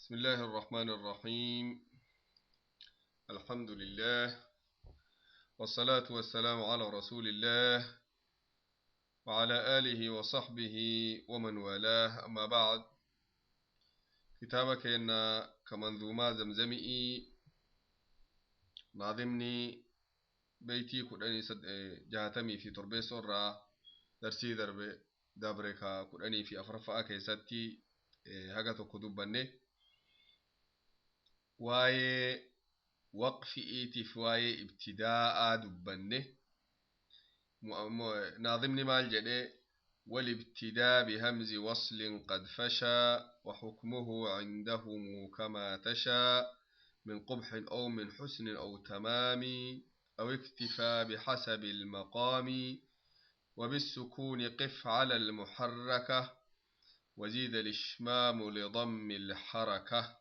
بسم الله الرحمن الرحيم. الحمد لله والصلاة والسلام على رسول الله وعلى آله وصحبه ومن والاه، أما بعد. كتابك إن كمنظومة زمزمئي ناظمني بيتي كدني جهتمي في تربيس الرا درسي درب دبركا كدني في أفرفا كيستي haga tokko dubbanne waa'ee waqfi'iitiif waa'ee ibtidaa'aa dubbanne. Naazimni maal jedhe? والابتداء بهمز وصل قد فشى، وحكمه عندهم كما تشاء، من قبح أو من حسن أو تمام أو اكتفى بحسب المقام، وبالسكون قف على المحركة، وزيد الإشمام لضم الحركة.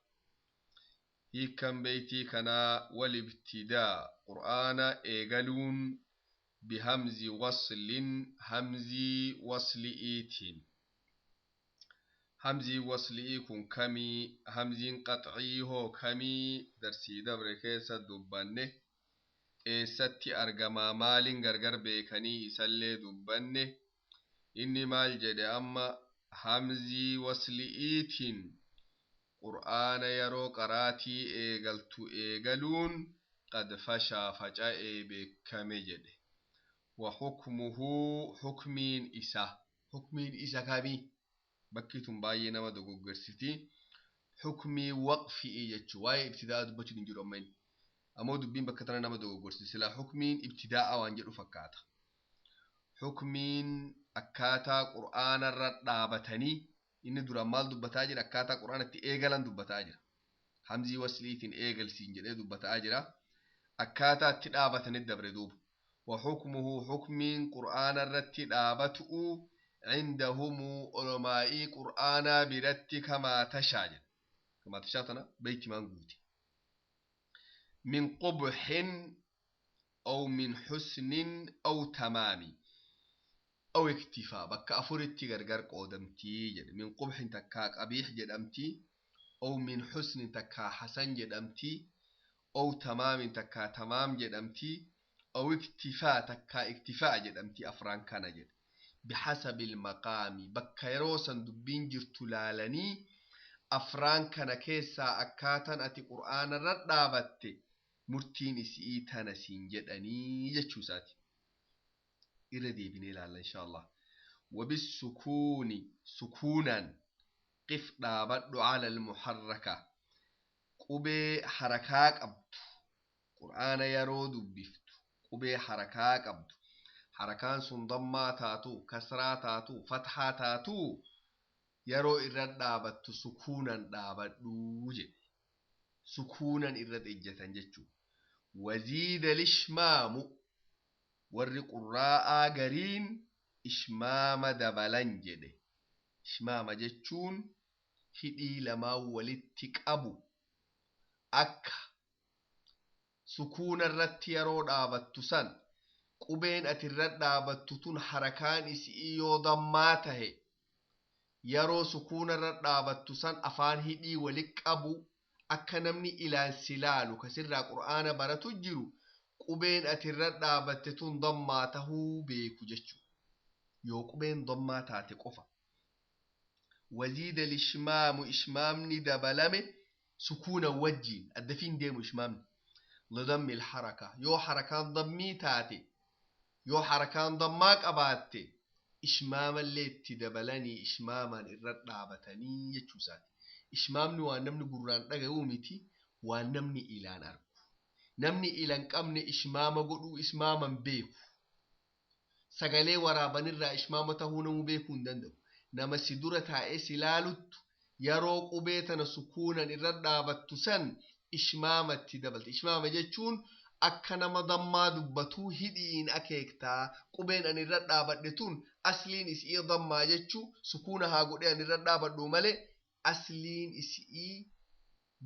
هيكم بيتي كنا: والابتداء قرآن إيغالون، بهمز وصل همزي وصل إيتين. همزي وصل إيكون كمي؟ همزي قطعي هو كمي؟ درسي دبر كيسة دبنه. Eessatti argamaa? Maaliin gargar beekanii? Isallee dubbanne. Inni maal jedhe amma? Hamzii wasli'iitiin qur'aana yeroo qaraatii eegaltu eegaluun qad fashaa faca'ee beekame jedhe. Wa hukmuhu, hukmiin isa, hukmiin isa kamii? Bakki tun baay'ee nama dogoggorsiti. Hukmii waqfi'i jechuu, waa'ee ibtidaa dubbachuun hin jiru amma inni. Ammoo dubbiin bakka tana nama dogoggorsi. Silaa hukmiin ibtidaa'a waan jedhu fakkaata. Hukmiin akkaataa qur'aanarra dhaabatanii, inni duraan maal dubbataa jira? Akkaataa qur'aana itti eegalan dubbataa jira. Hamzii wasliitiin eegalsiin jedhee dubbataa jira. Akkaataa itti dhaabatanii dabre duuba. Wa hukmuhu, hukmiin qur'aanarratti dhaabatu'u, cindahum olomaa'ii qur'aanaa biratti, kamaa tashaa jedha. Kamaa tashaa tana beeytimaan guute. من قبح أو من حسن أو تمام أو اكتفاء، bakka afuritti gargar qoodamtii jedhe. من قبح takkaa qabiix jedhamti، أو من حسن takkaa hasan jedhamti، أو تمام takkaa tamaam jedhamti، أو اكتفاء takkaa iktifaa jedhamti. Afraan kana jedhe. بحسب المقام, bakka yeroo san dubbiin jirtu laalanii afraan kana keessaa akkaataan ati qur'aanarra dhaabatte murtiin isii tana siin jedhanii jechuu isaati. Irra deebinee ilaalla insha Allah. وبالسكون, sukuunaan, قف dhaabadhu, على المحركة qubee harakaa qabdu. Qur'aana yeroo dubbiftu qubee harakaa qabdu, harakaan sun dammaa taatu, kasraa taatu, fathaa taatu, yeroo irra dhaabattu sukuunan dhaabadhuu jedhe. Sukuunan irra ejjatan jechuu. وزيد الإشمام, warri qurraa'aa gariin ishmaama dabalan jedhe. Ishmaama jechuun hidhii lamaan walitti qabu. Akka sukuuna irratti yeroo dhaabattu san qubeen ati irra dhaabattu tun harakaan isii yoo dammaa tahe, yeroo sukuuna irra dhaabattu san afaan hidhii walitti qabu, akka namni ilaan si laalu kasirraa qur'aana baratu jiru qubeen ati irra dhaabatte tun dammaa tahuu beeku jechuudha. Yoo qubeen dammaa taate qofa. وزيد الإشمام, ishmaamni dabalame sukuuna wajjiin addafiin deemu ishmaamni. لضم الحركة, yoo harakaan dammii taate, yoo harakaan dammaa qabaatte, ishmaamallee itti dabalanii ishmaamaan irra dhaabatanii jechuu isaati. Ishmaamni waan namni gurraan dhaga'uu miti, waan namni ilaan argu. Namni ilan qabne ishmaama godhuu ishmaaman beeku. Sagalee waraabanirraa ishmaama tahuu namuu beekuu hin danda'u. Nama si dura taa'ee si laaluttu yeroo qubee tana sukuunan irra dhaabattu san ishmaamatti dabalte. Ishmaama jechuun akka nama dammaa dubbatuu hidhiin akeektaa, qubeen ani irra dhaabadhe tun asliin isii dammaa jechuu, sukuuna haa godhee ani irra dhaabadhu malee asliin isii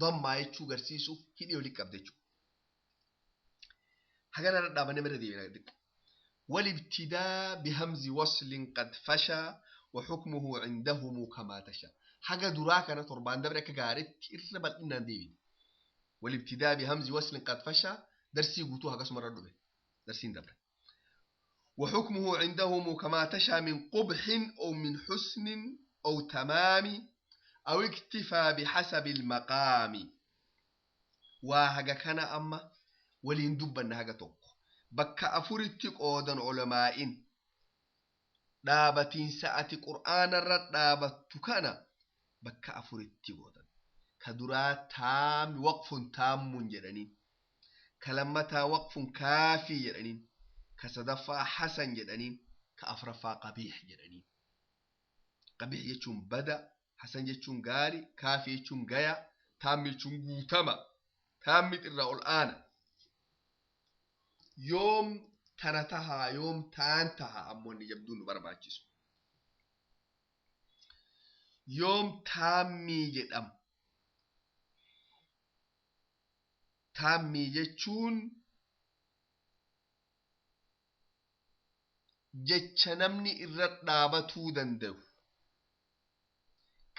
dammaa jechuu garsiisuuf hidhii olii qabde jechuudha. Hagana irra dhaabannee mira deebina xiqqo. والابتداء بهمز وصل قد فشى، وحكمه عندهم كما تشاء. Haga duraa kana torbaan dabre akka gaariitti irra bal'inaan deebine. Walibtidaa bihamzi waslin qad fashaa darsii guutuu hagasuma irra dhufe darsiin dabre. وحكمه عندهم كما تشى من قبح أو من حسن أو تمام أو اكتفى بحسب المقام. وهجا كان أما ولين دبن هجا توك بك أفرتك أودن علماء dhaabatiin sa'ati qur'aana irra dhaabattu kana bakka afuritti gootan. Ka duraa taami waqfun taammun jedhaniin. Ka lammataa waqfun kaafii jedhaniin. Ka sadaffaa hasan jedhaniin. Ka afraffaa qabiix jedhaniin. Qabiix jechuun bada, hasan jechuun gaarii, kaafii jechuun gaya, taammi jechuun guutama. Taammi irraa ol aana. Yoom tana tahaa yoom taan tahaa ammoo inni jabduun nu barbaachisu. Yoom taammii jedhama. Taammii jechuun jecha namni irra dhaabatuu danda'u.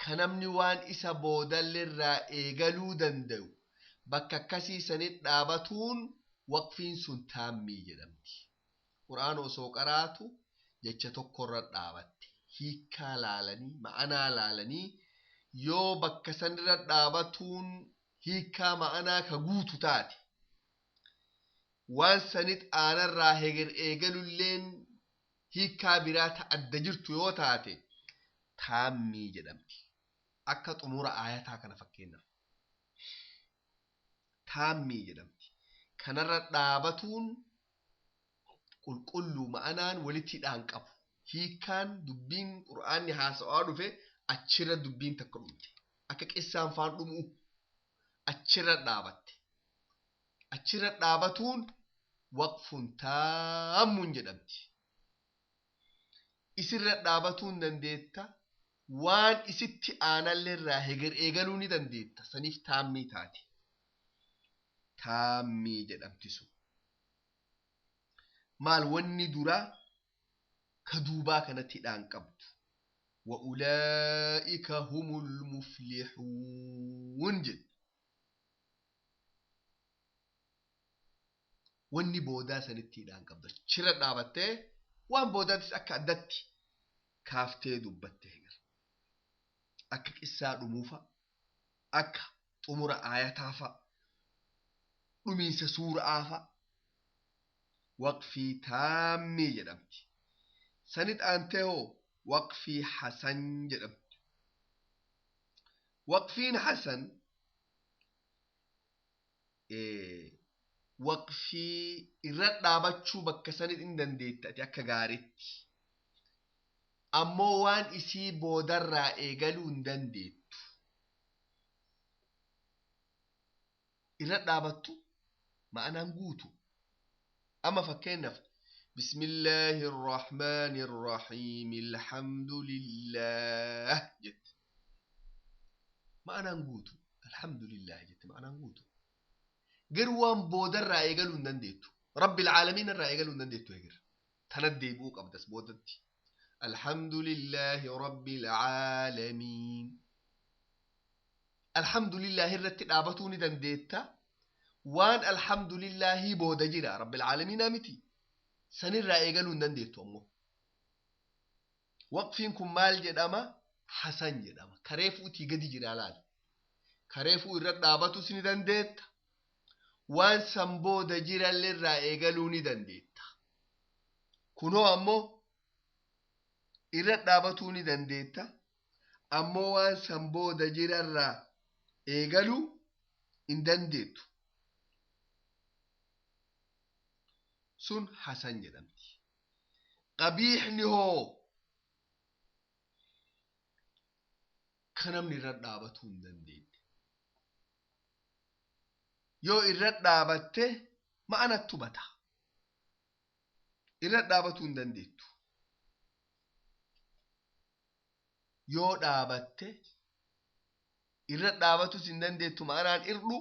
Ka namni waan isa boodalleerraa eegaluu danda'u. Bakka akkasii sanitti dhaabatuun waqfiin sun taammii jedhamti. Qur'aana osoo qaraatu jecha tokkorra dhaabatte. Hiikkaa laalanii, ma'anaa laalanii yoo bakka sanirra dhaabatuun hiikkaa ma'anaa ka guutu taate. Waan sanit aanarraa heger eegalulleen hiikkaa biraa ta adda jirtu yoo taate taammii jedhamti. Akka xumura aayataa kana fakkeenyaaf. Taammii jedhamti. Kanarra dhaabatuun qulqulluu ma'anaan walitti hidhaan qabu. Hiikkaan dubbiin qur'aanni haasa'aa dhufe achirra dubbiin takka dhumte. Akka qissaan faan dhumuu achirra dhaabatte. Achirra dhaabatuun waqfun taammuun jedhamti. Isirra dhaabatuun dandeetta. Waan isitti aanalleerraa heger eegaluu ni dandeetta. Saniif taammii taati. Taammii jedhamti sun. Maal wanni duraa ka duubaa kanatti hidhaan qabdu. Wa'ulaa'ika humul muflixuun jedhu. Wanni boodaa sanitti hidhaan qabdu. Achirra dhaabattee waan boodaatis akka addatti kaaftee dubbatte heger. Akka qissaa dhumuufa, akka xumura aayataafa, dhumiinsa suura'aafa waqfii taammii jedhamti. Sanit aantee hoo waqfii hasan jedhamti. Waqfiin hasan waqfii irra dhaabachuu bakka sanit hin dandeette ati akka gaariitti. Ammoo waan isii boodarraa eegaluu hin dandeettu. Irra dhaabattu ma'anaan guutu. Amma fakkeenyaaf bismillaahi irrahmaani irrahiim alhamdulillah jette. Ma'anaan guutu alhamdulillah jette ma'anaan guutu. Garuu waan boodarraa eegaluu hin dandeettu. Rabbil caalamiin irraa eegaluu hin dandeettu eegar. Tana deebi'uu qabdas boodatti. Alhamdulillahi rabbil caalamiin. Alhamdulillahi irratti dhaabatuu ni dandeetta. Waan alhamdulillahi booda jira rabbil caalamiinaa miti. Sanirraa eegaluu hin dandeettu ammoo. Waqfiin kun maal jedhama? Hasan jedhama. Kareefuutii gadi jira laal. Kareefuu irra dhaabatus ni dandeetta. Waan san booda jiralleerraa eegaluu ni dandeetta. Kunoo ammoo irra dhaabatuu ni dandeetta. Ammoo waan san booda jirarraa eegaluu hin dandeettu. Sun hasan jedhamti. Qabiixni hoo ka namni irra dhaabatuu hin dandeenye. Yoo irra dhaabatte ma'anattu bata. Irra dhaabatuu hin dandeettu. Yoo dhaabatte irra dhaabatus hin dandeettu ma'anaan irdhu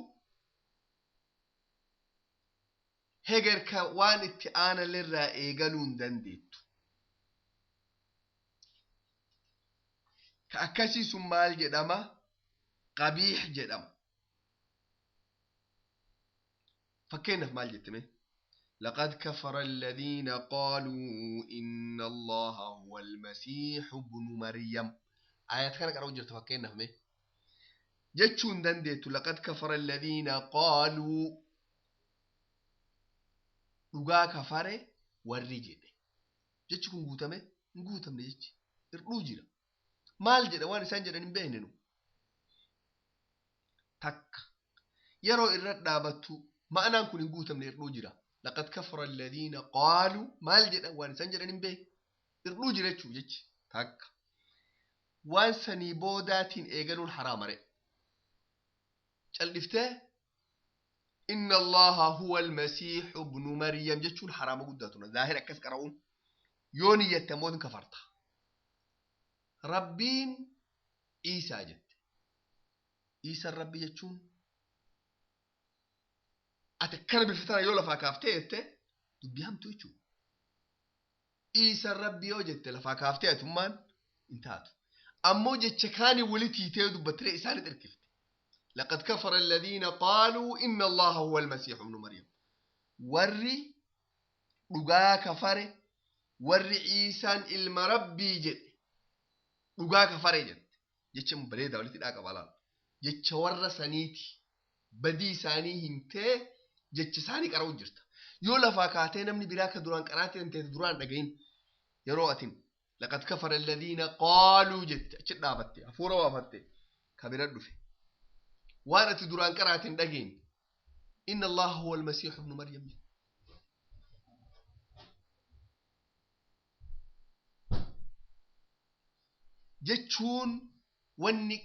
heger ka waan itti aanalleerraa eegaluu hin dandeettu. Ka akkasii sun maal jedhama? Qabiix jedhama. Fakkeenyaaf maal jettime? لقد كفر الذين قالوا إن الله هو المسيح ابن مريم. آيات كان قرأوا جرت فكينا همي جتشون دنديت لقد كفر الذين قالوا dhugaa kafare warri jedhe. Jechi kun guutame hin guutamne, jechi hirdhuu jira. Maal jedha? Waan isaan jedhan hin beekne. Nu takka yeroo irra dhaabattu ma'anaan kun hin guutamne, hirdhuu jira. لقد كفر الذين قالوا maal jedhan? Waan isaan jedhan hin beekne, hirdhuu jira jechuu. Jechi takka waan sanii boodaatiin eegaluun haraamare. Cal'iftee إن الله هو المسيح ابن مريم jechuun haraama guddaatuna. Zaahir akkas qara'uun yoo niyyatte ammoo kafarta. Rabbiin Iisaa jette, Iisaan Rabbi jechuun ati akkana bifa tana yoo lafaa kaaftee jette, dubbii hamtuu jechuudha. Iisaan Rabbi yoo jette lafaa kaaftee atummaan hin taatu. Ammoo jecha kaanii walitti hiitee dubbattee isaanitti hirkifte. لقد كفر الذين قالوا إن الله هو المسيح ابن مريم. Warri dhugaa kafare warri Iisaan ilma Rabbii jedhe dhugaa kafare jette. Jecha bareedaa walitti dhaa qaba laala. Jecha warra saniiti. Badii isaanii himtee jecha isaanii qara'u jirta. Yoo lafaa kaatee namni biraa ka duraan qaraatee hin ta'e duraan dhagahin, yeroo atin لقد كفر الذين قالوا jette achi dhaabatte hafuura waafatte ka bira dhufe waan ati duraan qaraate hin dhageenye إن الله هو المسيح ابن مريم. Jechuun wanni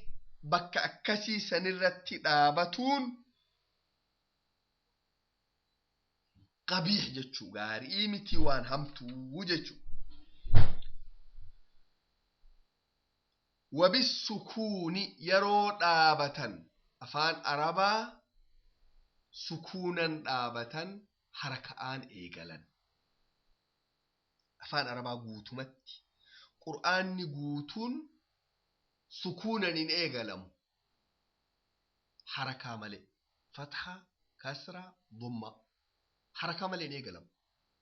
bakka akkasii sanirratti dhaabatuun qabiix jechuu, gaarii miti, waan hamtuu jechuu. وبالسكون yeroo dhaabatan afaan Arabaa sukuunan dhaabatan, haraka'aan eegalan. Afaan Arabaa guutumatti Qur'aanni guutuun sukuunan hin eegalamu, harakaa malee, fatha, kasra, dumma, harakaa malee hin eegalamu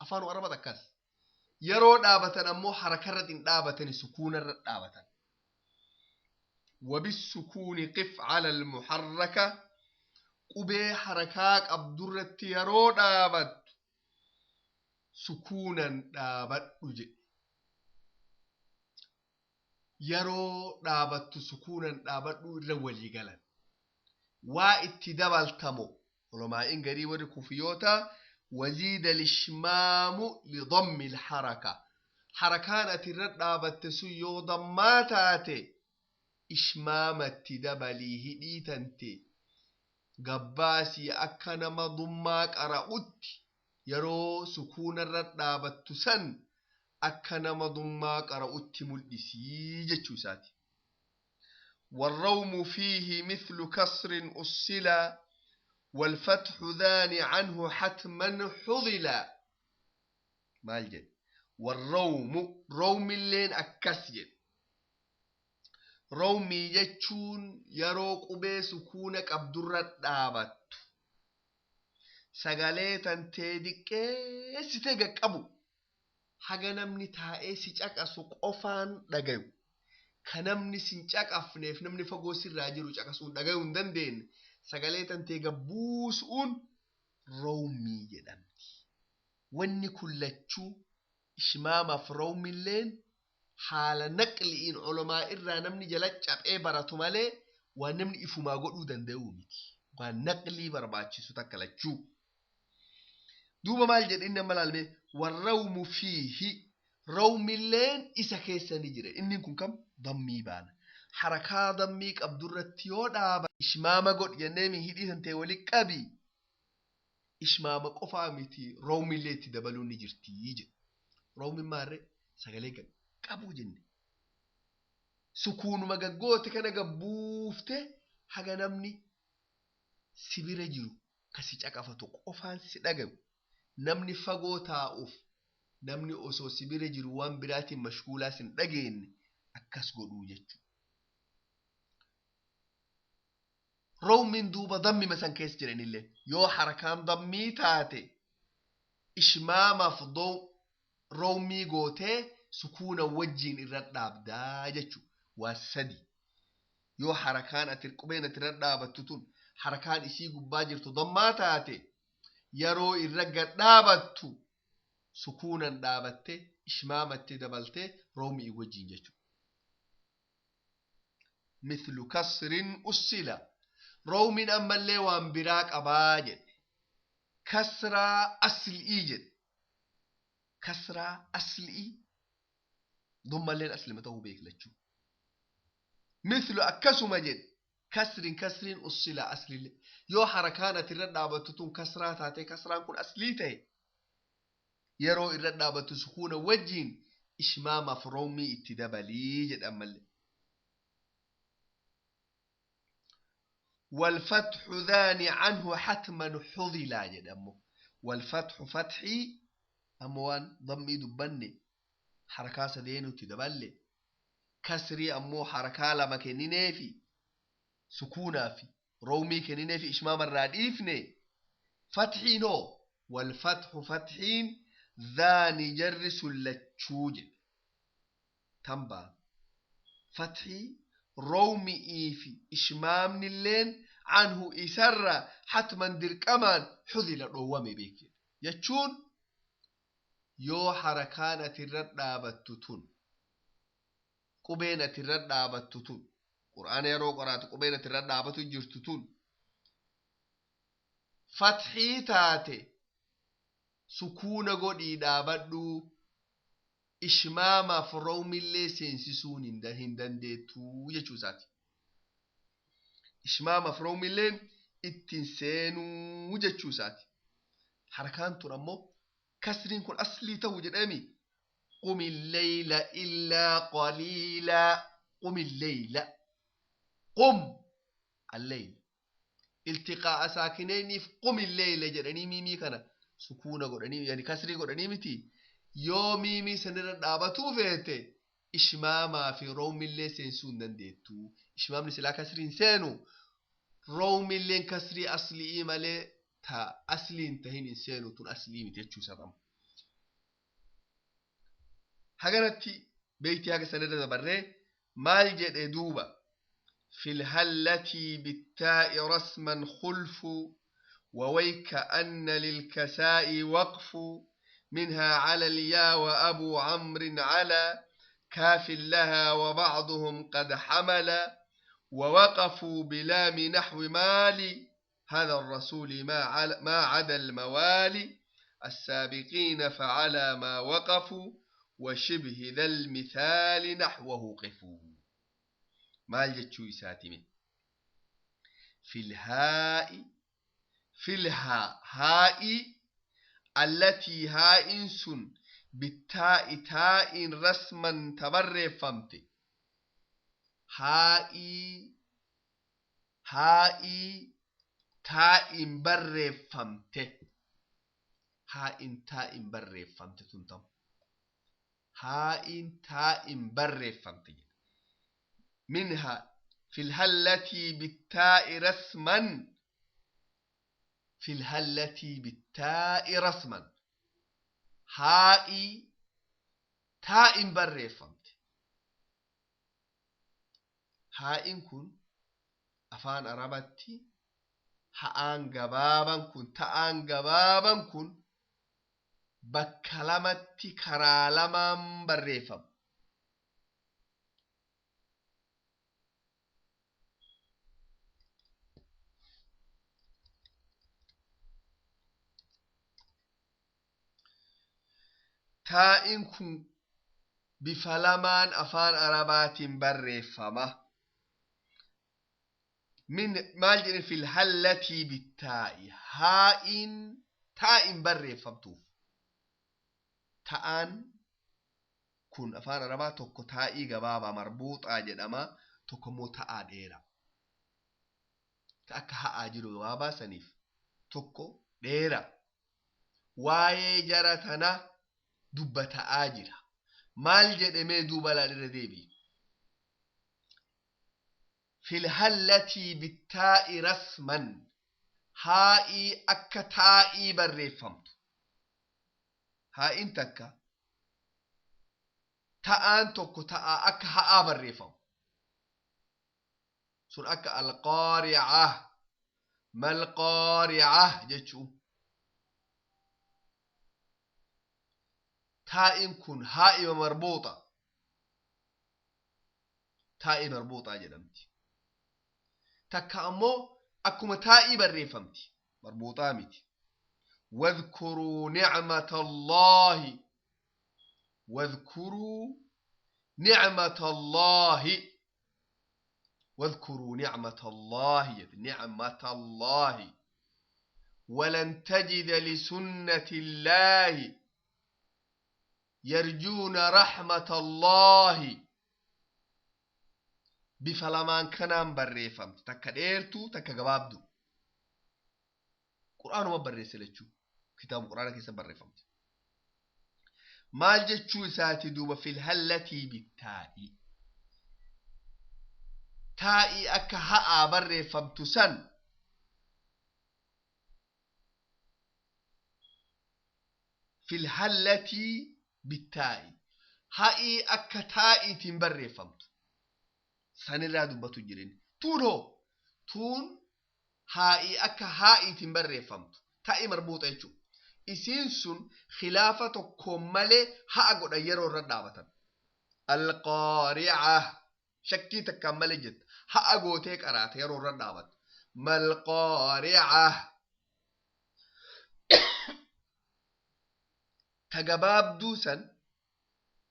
afaan Arabaa akkas. Yeroo dhaabatan ammoo harakarratti hin dhaabatani, sukuunarra dhaabatan. وبالسكون قف على المحركة. Qubee harakaa qabdurratti yeroo dhaabattu sukuunan dhaabadhu jedhe. Yeroo dhaabattu sukuunan dhaabadhu irra walii galan. Waa itti dabaltamo ulamaa'in garii warri kufiyoota وزيد الإشمام لضم الحركة. Harakaan ati irra dhaabatte sun yoo dammaa taate ishmaamatti dabalii, hidhii tante gabbaasii akka nama dummaa qara'utti. Yeroo sukuunarra dhaabattu san akka nama dummaa qara'utti mul'isii jechuu isaati. والروم فيه مثل كسر أصلا والفتح ذان عنه حتما حضلا. Maal jedhe? والروم روم illeen akkas jedhe. Roomii jechuun yeroo qubee sukuuna qabdurra dhaabattu sagalee tantee diqqeessitee gaqqabu, haga namni taa'ee si caqasu qofaan dhagayu, ka namni sin caqafneef namni fagoo sirraa jiru caqasuun dhagayuu hin dandeenye, sagalee tantee gabbuusuun roomii jedhamti. Wanni kun lachuu ishmaamaaf roomilleen haala naqli'iin ulamaa irraa namni jala caphee baratu malee waan namni ifumaa godhuu danda'u miti. Waan naqlii barbaachisu takka lachuu. Duuba maal jedhe inni amma laalmee? والروم فيه rawmilleen isa keessa ni jira. Inni kun kam? Dammii baana. Harakaa dammii qabdurratti yoo dhaaba ishmaama godhi jennee mi hidhii san ta'e wali qabi. Ishmaama qofaa miti, rawmillee itti dabaluun ni jirti jedhe. Rawmin maarree? Sagalee qabuu jenne. Sukuunuma gaggoote kana gabbuufte haga namni si bira jiru kasi caqafatu qofaan si dhagayu. Namni fagoo taa'uuf namni osoo si bira jiru waan biraatiin mashguulaa sin dhageenye akkas godhuu jechuudha. Roomiin duuba dammima san keessa jiranillee yoo harakaan dammii taate ishmaamaaf roomii gootee sukuuna wajjiin irra dhaabdaa jechuudha. Waa sadi yoo harakaan ati qubeen ati irra dhaabattu tun harakaan isii gubbaa jirtu dammaa taate yeroo irra gad dhaabattu sukuunan dhaabatte ishmaamatti dabaltee roomii wajjiin jechuudha. Mithlu kasrin ussila roomiin ammallee waan biraa qabaa jedhe kasraa aslii jedhe kasraa aslii dummalleen aslima ta'uu beeklachuu. Mithlu akkasuma jedhe kasrin kasrin ussila aslillee yoo harakaan ati irra dhaabattu tun kasraa taate kasraan kun aslii ta'e yeroo irra dhaabattu sukuuna wajjiin ishmaamaaf roomii itti dabalii jedhe ammallee. والفتح ذاني عنه حتما حضلا جد والفتح فتحي أموان ضمي دبني حركة سدينو تدبلي كسري أمو حركة لما كنيني في سكونا في رومي كنيني في إشمام الراديفني فتحي نو والفتح فتحين ذاني جرس اللتشوج تنبا فتحي رومي في إشمام اللين عنه إسر حتما دركمان حذل روامي بيك يتشون yoo harakaan ati irra dhaabattu tun qubeen ati irra dhaabattu tun qur'aana yeroo qoraatu qubeen ati irra dhaabatu jirtu tun fathii taate sukuuna godhii dhaabadhu ishmaamaaf roomillee seensisuun hin dandeettuu jechuu isaati. Ishmaamaaf roomilleen ittiin seenuu jechuu isaati. Harakaan tun ammoo kasriin kun aslii ta'u jedhami qumi leyla illaa qaliilaa qumi leyla qum alleyla iltiqaa'a saakineeniif qumi leyla jedhanii miimii kana sukuuna godhanii yani kasrii godhanii miti yoo miimii sanirra dhaabatuu feete ishmaamaa fi roomillee seensuu hin dandeettu ishmaamni silaa kasriin seenu roomilleen kasrii aslii malee ta asliin tahin hin seenu tun aslii miti jechuu isaa haganatti beektii haga sanirra dabarree maal jedhe duuba في الهلة بالتاء رسما خلف وويك أن للكساء وقف منها على اليا وأبو عمرو على كاف لها وبعضهم قد حمل ووقفوا بلام نحو مال هذا الرسول ما عدا الموالي السابقين فعلى ما وقفوا وشبه ذا المثال نحوه قفوا maal jechuu isaati في الهاء في الهاء هاء التي هاء سن بالتاء تاء رسما تبرفمت هاء هاء تاء برفمت هاء تاء برفمت تنتم هاء تاء برفمت منها في الهلة بالتاء رسما في الهلة بالتاء رسما هاء تاء برفمت هاء كن أفان أربتي ha'aan gabaabaan kun ta'aan gabaabaan kun bakka lamatti karaa lamaan barreeffama. Taa'iin kun bifa lamaan afaan Arabaatiin barreeffama. من maal jedhe في الهلة بالتاء هاء تاء barreeffamtuuf ta'aan kun afaan arabaa tokko taa'ii gabaabaa marbuuxaa jedhama tokko immoo ta'aa dheeraa ta akka ha'aa jiru gabaabaa saniif tokko dheeraa waa'ee jara tana dubbata'aa jira maal jedhamee duuba laal irra deebi'i. في الهلتي بالتاء رسما هائي أكا تائي بريفمت ها انتكا تاءان توكو تاء أكا هاء بريفم سن أكا القارعة ما القارعة جتشو تاء كن هاء مربوطة تاء مربوطة جدمتي تكا أمو أكما تاء بريفمتي مربوطة متي واذكروا نعمة الله واذكروا نعمة الله واذكروا نعمة الله نعمة الله ولن تجد لسنة الله يرجون رحمة الله بفلمان كنان بريفم تكا ديرتو تكا قبابدو قرآن ما بريسلتشو كتاب قرآن كيسا بريفم مال جتشو ساتي دوبا في الهلتي بالتائي تائي أكا هاء بريفم تسن في الهلتي بالتائي هائي أكا تائي تنبريفمت sanirraa dubbatu jirin tuun hoo tuun haa'ii akka haa'iitiin barreeffamtu ta'i marbuuxa jechuudha isiin sun khilaafa tokkoon malee ha'a godhan yeroo irra dhaabatan alqaari'a shakkii takkaan malee jetta ha'a gootee qaraate yeroo irra dhaabattu malqaari'a ta gabaabduu san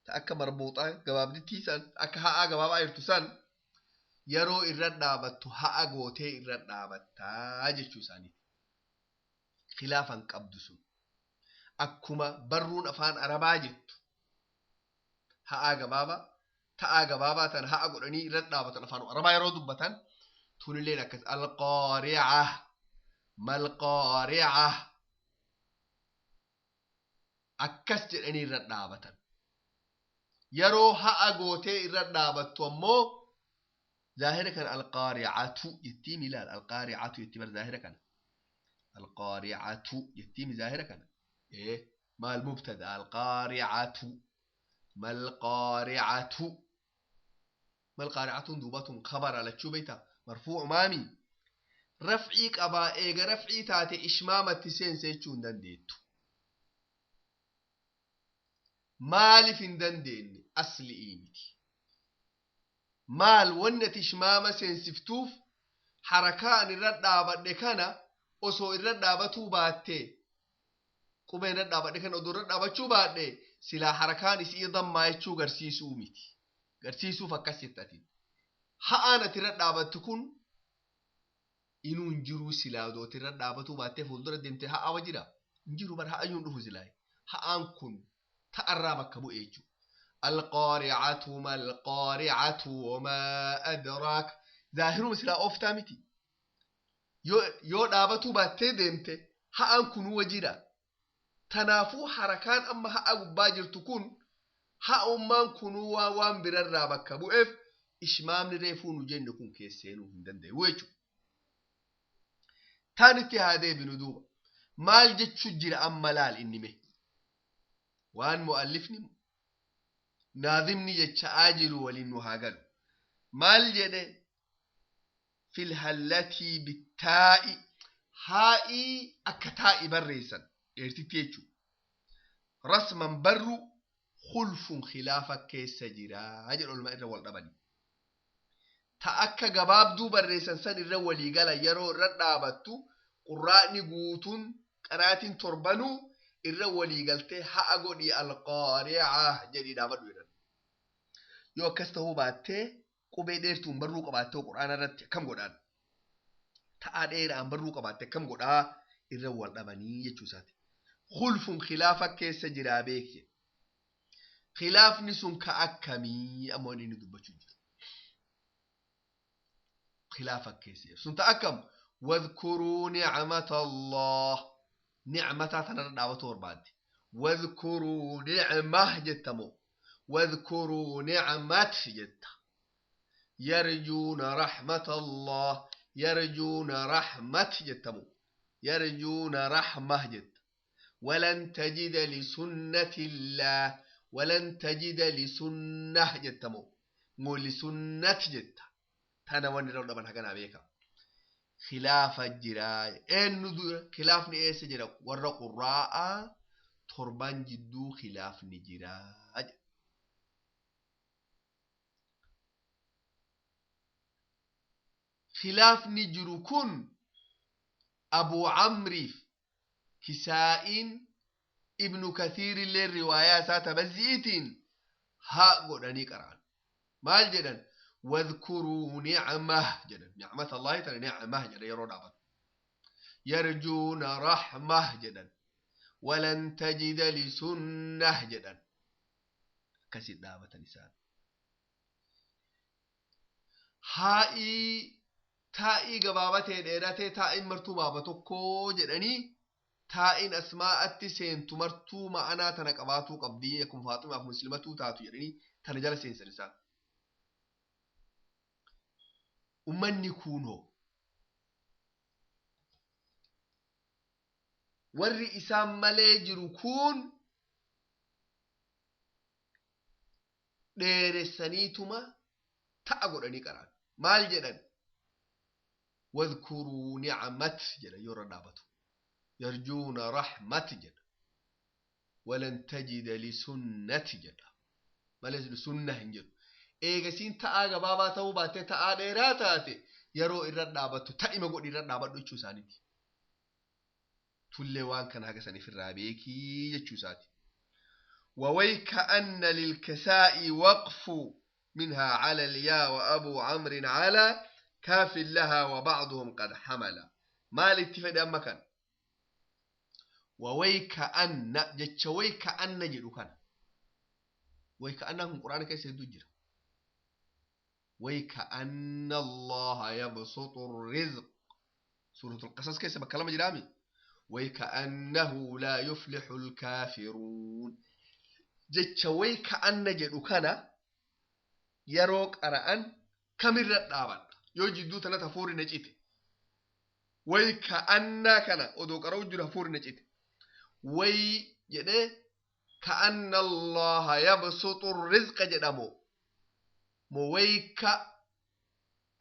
ta akka marbuuxaa gabaabdittii san akka ha'aa gabaabaa jirtu san yeroo irra dhaabattu ha'a gootee irra dhaabattaa jechuu isaaniiti. Khilaafan qabdu sun. Akkuma barruun afaan Arabaa jettu ha'aa gabaabaa ta'aa gabaabaa tan ha'a godhanii irra dhaabatan afaan Arabaa yeroo dubbatan tunilleen akkas alqaari'a malqaari'a akkas jedhanii irra dhaabatan. Yeroo ha'a gootee irra dhaabattu ammoo ظاهرة كان القارعة يتيم لا القارعة يتيم ظاهرة كان القارعة يتيم ظاهرة كان إيه ما المبتدا القارعة ما القارعة ما القارعة دوبات خبر على تشوبيتا مرفوع مامي رفعيك أبا إيجا رفعي تاتي إشمامة تسين سيتشون دنديتو مالي فين دندين أصلي إيمتي maal wanni ati ishmaama seensiftuuf harakaa ani irra dhaabadhe kana osoo irra dhaabatuu baatte qubee irra dhaabadhe kana odoo irra dhaabachuu baadhe silaa harakaan isii dammaa jechuu garsiisuu miti garsiisuuf akkas jettati ha'aan ati irra dhaabattu kun inuu hin jiruu silaa odoo ati irra dhaabatuu baattee fuuldura deemte ha'aa wajjira hin jiru bara ha'ayyuun dhufu silaa ha'aan kun ta'arraa bakka bu'e jechuudha. القارعة ما القارعة وما أدراك ظاهر مثل أوفتامتي يو دابتو باتي ديمتي ها أنكن وجيرا تنافو حركان أما ها أباجر تكون ها أمان كنوا وان برر بكبو إف إشمام نريفون وجن نكون كيسينو هندن دي ويجو تانتي هذه بندوبة مال جتشو جير أما لال إني وان مؤلفني naazimni jecha'aa jiru waliin nu haa galu maal jedhe filhallatii bittaa'i haa'ii akka taa'i barreessan dheertitti jechuu rasman barru khulfun khilaafa keessa jiraa jedhu olma irra wal dhabani ta akka gabaabduu barreessan san irra walii gala yeroo irra dhaabattu qurraa'ni guutuun qaraatiin torbanuu irra walii galtee ha'a godhii alqaari'a jedhii dhaabadhu jedhan. Yoo akkas ta'uu baattee qubee dheertuun barruu qabaattee quraana irratti akkam godhaan? Ta'aa dheeraan barruu qabaattee akkam godhaa irra wal dhabanii jechuu isaati. Khulfun khilaafa keessa jiraa beeki. Khilaafni sun ka akkamii amma inni dubbachuu jiru. Khilaafa keessa jiru. Sun ta akkam? واذكروا نعمة الله نعمة تنرى دعوة برباد واذكروا نعمة جتمو واذكروا نعمة جت Yarjuuna rahmatallah, yarjuuna rahmat jettamu, yarjuuna rahmah jetta. Walan tajida lisunnatillaah, walan tajida lisunnah jettamu moo lisunnat jetta? Tana wanni irra dhaban haganaa beeka. Khilaafa jiraa. Eenyu dura khilaafni eessa jira? Warra qurraa'aa torban jidduu khilaafni jiraa. Khilaafni jiru kun Abuu Amriif Kisaa'iin, Ibnu Kathiir illee riwaayaa isaa tabazzi'iitiin haa godhanii qara'an. Maal jedhan? Wadkuruu nicmah jedhan. Nicmata Allahi tana nicmah jedhan yeroo dhaabatu. Yarjuuna rahmah jedhan. Walan tajida lisunnah jedhan. Akkasit dhaabatan isaan. Haa'ii taa'ii gabaabatee dheeratee taa'iin martuu baaba tokkoo jedhanii, taa'iin asmaa'atti seentu martuu ma'anaa tana qabaatuu qabdii, akkuma Faaximaaf muslimatuu taatu jedhanii tana jala seensan isaan. Ummanni kunoo warri isaan malee jiru kun dheeressaniituma ta'a godhanii qara'an. Maal jedhan? Wadkuruu nicmat jedhan yoo irra dhaabatu. Yarjuuna rahmat jedha. Walan tajida lisunnati jedha. Malee lisunna hin jedhu. Eegasiin ta'aa gabaabaa ta'uu baattee ta'aa dheeraa taate yeroo irra dhaabattu ta'ima godhi irra dhaabadhu jechuu isaaniiti. Tullee waan kana haga saniif irraa beekii jechuu isaati. وويكأن للكساء وقف منها على الياء وأبو عمرو على كاف لها وبعضهم قد حمل. ما الاتفاق أما كان وويكأن جتش ويكأن جدو كان ويكأنهم قرآن كيس يدجر ويكأن الله يبسط الرزق، سورة القصص كيس بكلام جرامي. ويكأنه لا يفلح الكافرون جتش ويكأن جدو كان yeroo qara'an kamirra dhaaban yoo jidduu tanatti hafuurri na cite, way ka'annaa kana odoo qara'u jiru hafuurri na cite, way jedhee ka'anna Allaha yabsuxu rizqa jedhamo mo way ka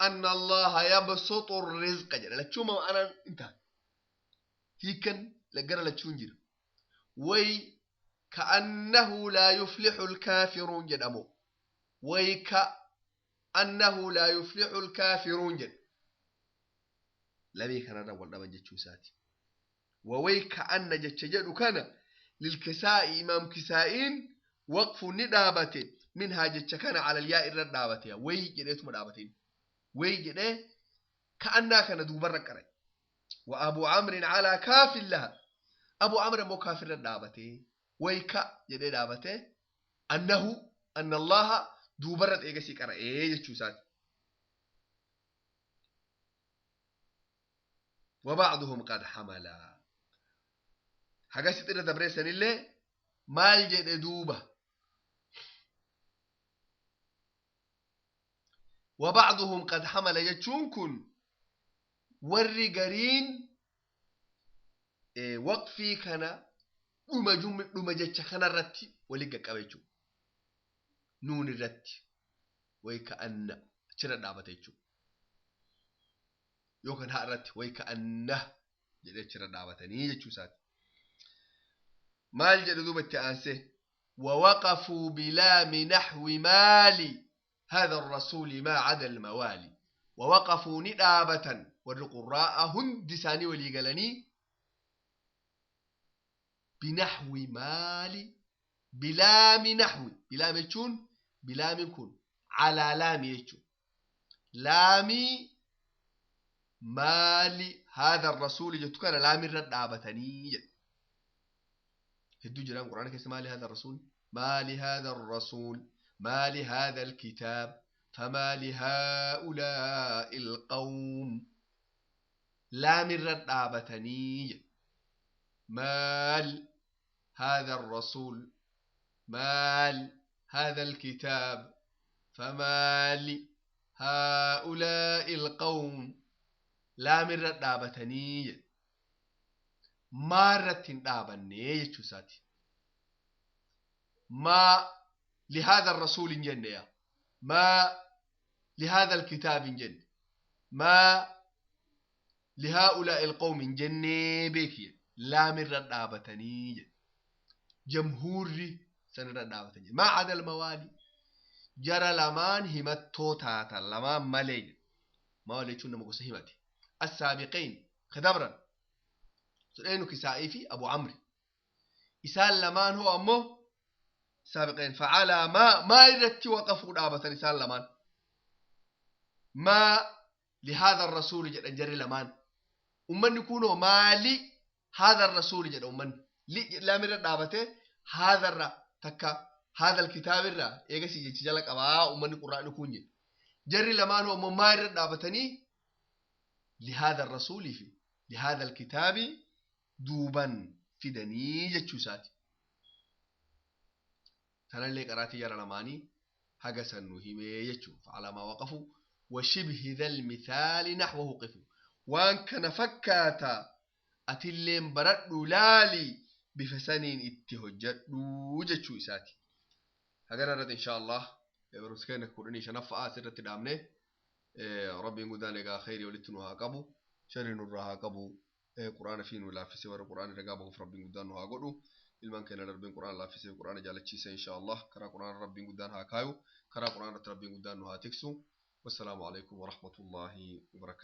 anna Allaha yabsuxu rizqa jedha? Lachuuma ma'anaan inta hiikan gara lachuun jira. Way ka'annahu laa yuflixu alkaafiruun jedhamo wayka annahu laa yuflixu alkaafiruun jedhe? Lamee kanarra wal dhaban jechuu isaati. Wawayka anna jecha jedhu kana lilkisaa'i, imaam Kisaa'iin waqfu ni dhaabate, minhaa jecha kana alalyaa irra dhaabate, way jedheetuma dhaabateen way jedhee ka'annaa kana duubarra qare. Wa Abu Amrin calaa kaafin laha, Abu Amr ammoo kaafirra dhaabate, wayka jedhee dhaabate, annahu anna Allaha duubarra eegasii qara'ee jechuu isaati. وبعضهم قد حملا حاجات irra dabreessan illee maal jedhe duuba? وبعضهم قد حمل jechuun kun warri gariin waqfii kana dhuma jecha kanarratti wali qaqqabe jechuudha. Nuun irratti way ka'anna achirra dhaabate jechuudha. Yookaan haa irratti way ka'anna jedhee achirra dhaabatanii jechuu isaati. Maal jedhu duuba itti aansee? ووقفوا بلام نحو مالي هذا الرسول ما عدا الموالي. ووقفوا ندابة والقراء هند ساني وليقلني بنحو مالي بلام نحو بلام يجون بلام يكون على لام يجون لامي مالي هذا الرسول جتكان لام الرد عبتني هدو جران قرآن كيس مالي هذا الرسول، ما لهذا الرسول، ما لهذا الكتاب، فما لهؤلاء القوم. لام الرد عبتني مال هذا الرسول، مال هذا الكتاب، فما Haa'ulaa'i alqawm laamirra dhaabatanii jedhe. Maa irratti hin dhaabannee jechuu isaati. Maa lihaadha rasuul hin jenne yaa. Maa lihaadha alkitaab hin jenne. Maa lihaa'ulaa'i alqawm hin jennee beeki jedhe. Laamirra dhaabatanii jedhe. Jamhuurri sanirra dhaabatan jedhe. Maa cada almawaali. Jara lamaan himattoo taatan lamaan malee jedhe. Mawaali jechuun nama gosa himate. Assaabiqeen kadabran. Sudheenu Kisaa'ii fi Abu Amri. Isaan lamaan hoo ammoo saabiqeen facalaa maa maa irratti waqafuu dhaabatan isaan lamaan. Maa lihaadha rasuuli jedhan jarri lamaan. Ummanni kunoo maali haadha rasuuli jedha ummanni. Li laamirra dhaabatee haadharra takka haadha kitaabirra eegasii jechi jala qabaa ummanni qurraa'ni kun jedhe. Jarri lamaan hoo ammoo maa irra dhaabatanii lihaadha rasuulii fi lihaadha kitaabi duuban fidanii jechuu isaati. Tanallee qaraatii jara lamaanii haga san nu himee jechuu facalamaa waqafu washibhi dhal mithaali naxwahu qifu waan kana fakkaata atilleen baradhu laali bifa saniin itti hojjadhu jechuu isaati. Hagana irratti insha Allah barumsa keenya 15ffaa asirratti dhaabne. Rabbiin guddaan egaa khayrii walitti nu haa qabu, sharrii nurraa haa qabu, quraana fi nu laaffisee warra quraana ragaa bahuuf rabbiin guddaan nu haa godhu. Ilmaan keenya rabbiin quraana laaffisee quraana jaalachiise insha Allah karaa quraana rabbiin guddaan haa kaayu, karaa quraana irratti rabbiin guddaan nu haa tiksu. Wassalaamu alaikum warahmatullaahi wabarakaatu.